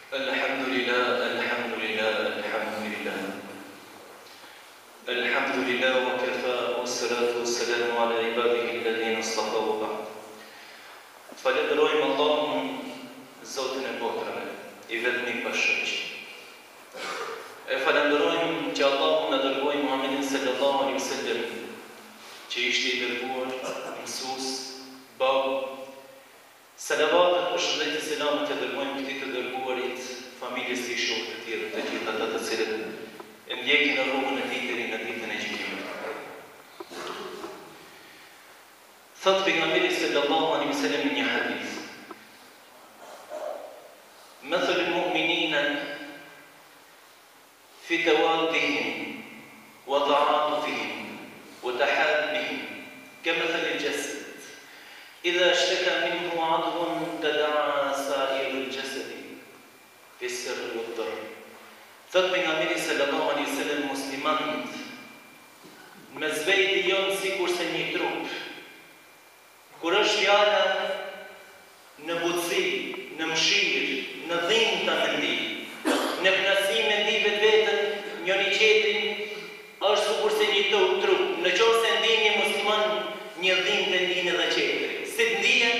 Elhamdulillah, elhamdulillah, elhamdulillah. Elhamdulillah wa kafa wa salatu wa salamu ala ibadihi alladhina istafa wa ba'd. Falënderojmë Allahun, Zotin e botrave, i vetmi pa shoq. E falënderojmë që Allahu na dërgoi Muhammedin sallallahu alaihi wasallam, që ishte i dërguar, mësues, babë, Salavatet, përshëndetjet, selamet ia dërgojmë këtij të dërguarit, familjes tij, shokëve të tij dhe të gjithë ata të cilët e ndjekin në rrugën e tij deri në ditën e gjykimit. Thotë Pejgamberi sallallahu alejhi ve selem në një hadith, Mathalul mu'minina Fi tawaddihim wa ta'atufihim wa tahabbihim kamathali al-jasad idha ishtaka minhu 'adwun tada'a sa'iru al-jasadi fi as-sirri wad-darr. Thotë Pejgamberi sallallahu alejhi ve sellem muslimanët mes veti janë sikurse një trup Kur është fjala në butësi, në mëshirë, në dhimta me ndi, në kënaqësi me ndi vetveten, njëri tjetrin, është sikurse një trup, në qoftë se ndin një musliman një dhimbtë e ndin edhe tjetri. Si të ndihet,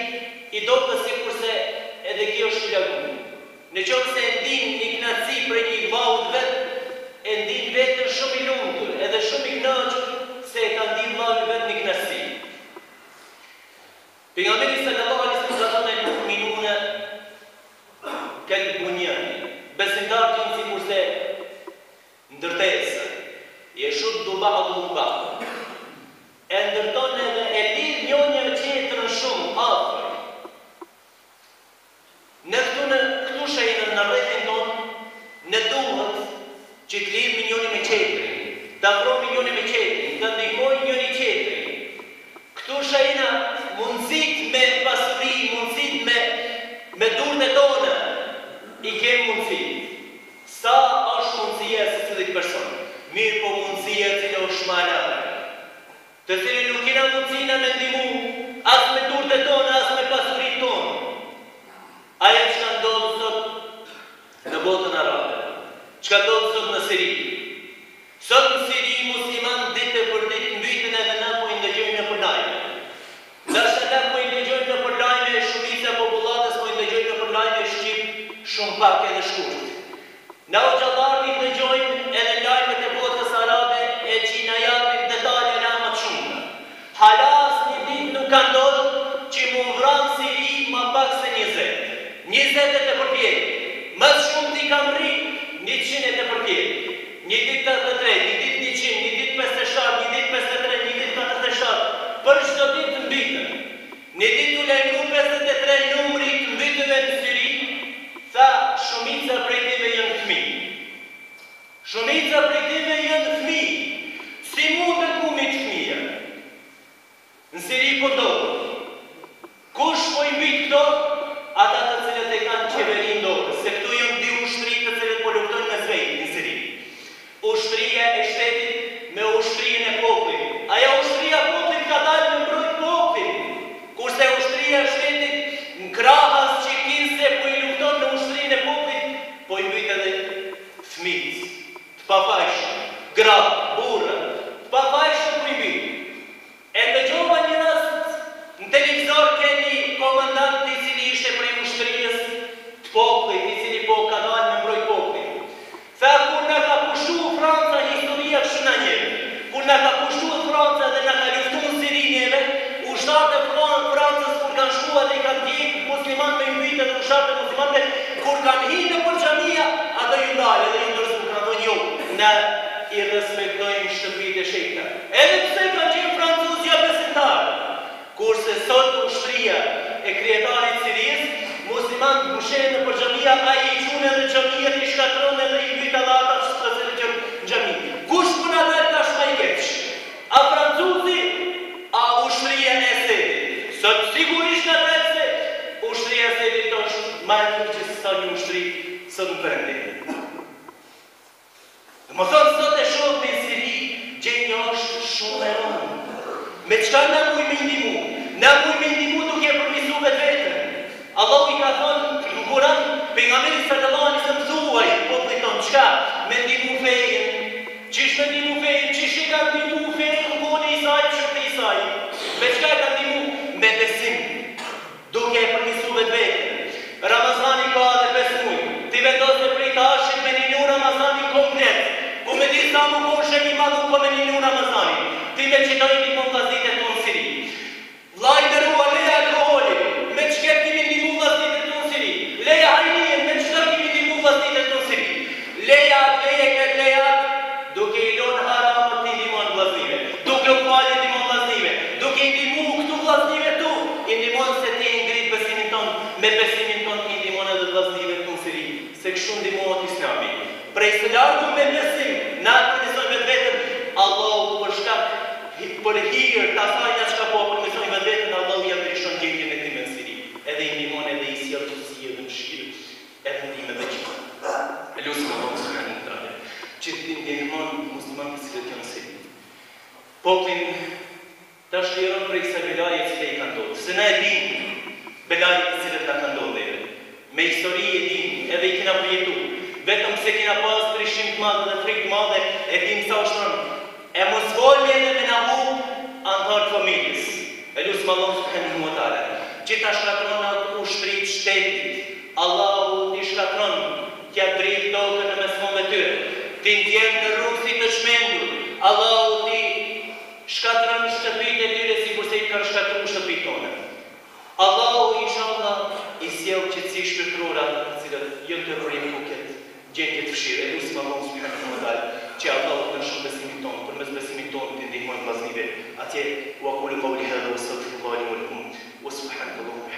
i doket sikurse edhe ky është plagu. Në qoftë se e ndin një kënaqësi prej një vllau të vet, e ndin veten shumë i lumtur edhe shumë i kënaqur se e ka ndi vllau i vet një kënaqësi. Pejgamberi sallallahu alejhi ve sellem ka thënë el mu'minune kel bunyan, besimtarët janë sikurse ndërtesa, yeshuddu ba'duhu ba'dan, e ndërton edhe e lidh njëri tjetrën shumë afër. Ne këtu në këtu shenjën në rrethin tonë ne duhet që të lidhemi njëri me tjetrin, të afrohemi njëri me tjetrin, të ndihmojmë njëri tjetrin. Këtu shenja mundësitë me pasuri, mundësitë me me durt e tona i kem mundësitë. Sa është mundësia e secilit person, mirëpo mundësia e cila është ma e lartë. Të cilin nuk kena mundësi na me ndihmu as me durt e tona as me pasuritë tonë. Ajo çka ndodh sot në botën arabe, çka ndodh sot në Siri. Sot në Siri muslimanët ditë e për ditë mbyten edhe na po i ndëgjojmë nëpër lajme. Ndërsa na po i ndëgjojmë nëpër lajme shumica e popullatës po i ndëgjojmë nëpër lajme shqip shumë pak edhe shkurt. Na hoxhallarët i ndëgjojmë edhe lajmet e botës arabe e qi na japin detaje na ma të shumta. Hala asnjë ditë nuk ka ndodhur qi m'u vra në Siri ma pak se 20. 20 e tepërpjetë. Më së shumti ka mrri 100 e tepërpjetë. Një ditë 83, një ditë 100, një ditë 57, një ditë 53, një ditë 47. Për çdo ditë mbyten. Një ditë u lajmëru 53 numri i të mbytëve në Siri, tha shumica prej tyre janë fëmijë. Shumica prej tyre janë fëmijë. Si mundet m'u myt fëmija? Në Siri po ndodh. Kush po i mbyt këto? Ata të cilët e kanë qeverinë në dorë, se këtu janë dy ushtri të cilët po luftojnë mes veti në Siri. Ushtria e shtetit me ushtrinë e popullit. Ajo ushtria e popullit ka dalë me mbrojt popullin, kurse ushtria e shtetit në krahas që kinse po i lufton me ushtrinë e popullit, po i mbyt edhe fëmijët, të pafajshëm, gra, burra, të pafajshëm po i mbyt. E ndëgjova një rast në televizor ke një komandant i cili ishte prej ushtrisë të popullit i cili po ka dalë me mbrojt popullin. Tha kur na ka pushtu Franca historia kështu na njeh. Kur na ka pushtu Franca dhe na ka luftu në Siri neve, ushtarët e Francës kur kanë shku edhe i kanë ndjek muslimanët me i mbyt edhe ushtarët e muslimanëve kur kanë hi nëpër xhamia ato ju ndalë edhe ju dorëzu kanë thonë jo na i respektojmë shtëpitë e shejta. Edhe pse kanë qenë francuzë jobesimtarë. Kurse sot ushtria e kryetarit të Sirisë, muslimanët mbushen nëpër xhamia, ai i qun edhe xhamiat i shkatërron edhe i mbyt edhe ata të cilët janë në xhami. Kush po na del tash ma i keq? A francuzi, a ushtria e Esedit? Sot sigurisht na del se ushtria e Esedit është ma e keqe se sa një ushtri sot në Perëndim. Domethënë sot e shohim në Siri gjendja është shumë e rëndë. Me çka na mujmë me i ndihmu? Na mujmë me i ndihmu duke e përmirësu vetveten. Allahu i ka thënë në Kur'an pejgamberit sallallahu alaihi. Derisa mu kon shenjë i madh unë po me ninu Ramazanin, ti me qito i ndihmon vllaznit e tu në Siri. Vlla i nderuar leje alkoholin, me qket ki me ndihmu vllaznit e tu në Siri. Leje hajnijen, me qito ki me ndihmu vllaznit e tu në Siri. Leje atë, leje ket, leje atë, duke i lon haramët ti ndihmon vllaznive, duke u falë i ndihmon vllaznive, duke i ndihmu këtu vllaznive tu, i ndihmon se ti e ngrit besimin tond, me besimin tond i ndihmon edhe vllaznive tu në Siri. Se kështu ndihmohet Islami. Prej së largu me besim na e përmirësojmë vetveten, Allahu për shkak për hir të asajna çka po e përmirësojmë vetveten Allahu ia ndryshon gjendjen e tyne në Siri, edhe i ndihmon edhe i sjell qetësi edhe mëshirë edhe ndihmë edhe gjithë. E lusim Allahun subhanehu ve teala që t'i ndihmon muslimanët të cilët janë në Siri. Popullin Ta çliron prej kësaj belaje e cila i ka ndodhur. Se na e dimë belajet të cilat na kanë ndodhur neve. Me histori e dimë, edhe i kena përjetu. Vetëm pse kena pas trishtim të madh edhe frikë të madhe, e dimë sa është rëndë. E mos folmi edhe me na hup anëtarë të familjes. E lusim Allahun subhanehu wa ta'ala, që ta shkatërron atë ushtri të shtetit. Allahu t'i shkatërron, t'ia dridhë tokën në mes mëngëve tyre. T'i nxjerrë në rrugë si të çmendur. Allahu t'i Shkatërron shtëpitë e tyre sikurse i kanë shkatërru shtëpitë tona. Allahu inshallah i sjell qetësi shpirtërore ata të cilët janë tu e përjetu këtë gjendje të vështirë. E lusim Allahun subhanehu ve teala që Allahu të na shton besimin tonë, përmes besimit tonë t'i ndihmojmë vllaznive atje. Wa kulu kauli hadha wa astaghfirullaha li wa lakum wa subhanaka Allahumma.